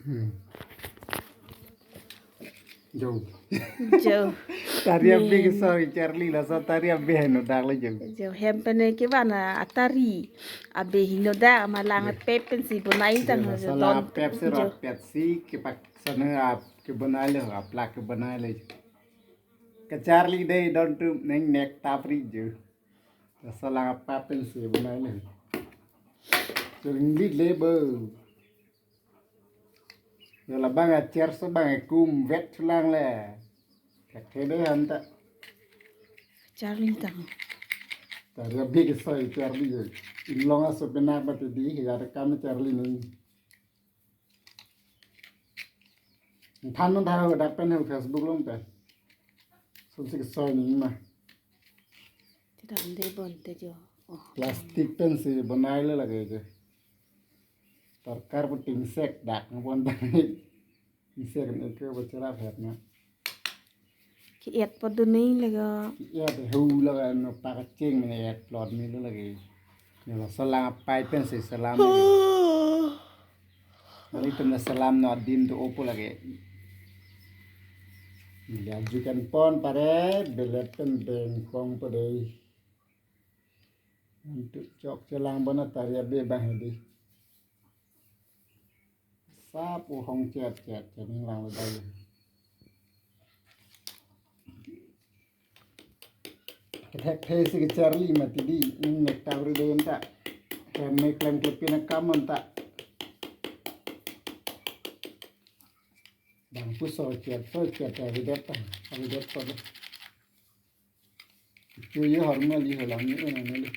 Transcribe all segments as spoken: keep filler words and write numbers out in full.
Hmm. Jo. Jo. Tari abi ke soi charli, laso tari abi henodak lo jo. Jo, hem pen kevan atari abi henodak, malang pep pensi bonai tang. Jo, laso don lang pep si jo. Rot pet si kepak sana ap kebonai lo, aplak kebonai lo. Kacharli dei don tu neng nek tapri jo. Laso lang apap pensi bonai lo. Sering di lebo. Ya labang acer so bang ekum vet sulang le. Kakhe dei anta. Charli tang. Tari abi ke soi charli jo. Inglong aso penak mati di, ya rekam charli ni. Than non tha ho dak pen ho Facebook along pen. Sumsi ke soi ni ma. Tidak dei bonte jo. Oh. Plastic pensi bonai lo lage jo. Torkar pu tingsek dak ngebon tang. Tingsek ne ke bochara phet na. Ki-et po dunei lego. Ki-et hu lego no pakacheng ne et plot mi lo lage. Ne laso lang apai pensi salam lage. Nelitum na salam no adim do opo lage. Neli ajukan pon pare belet pen bengkong po dei. Untuk chok chelang bona tari abi bang hedi. Sap u hong chet chet chet ning lang lo dai. Kethek the si kacharli mati di, ning nek tang ri dei anta. Hem me klem klepin akam anta. Bang pu so chet so chet avidet ta, avidet ko. Chu ye hormel ye holang ye ena neli.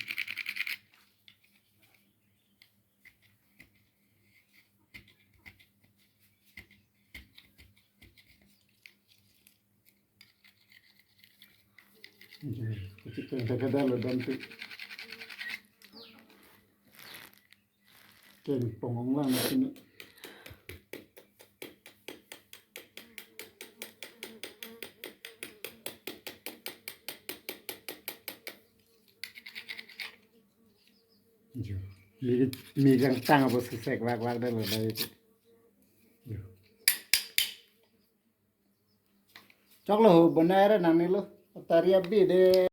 Kachik kachik kadalo dan tu. Keng pong ong lang sini. Jo. Mi, mi kangtang apa sesek wak wak dan lo dai. Jo. Chok lo ho bonai ra nang ni lo. Tari abi dei.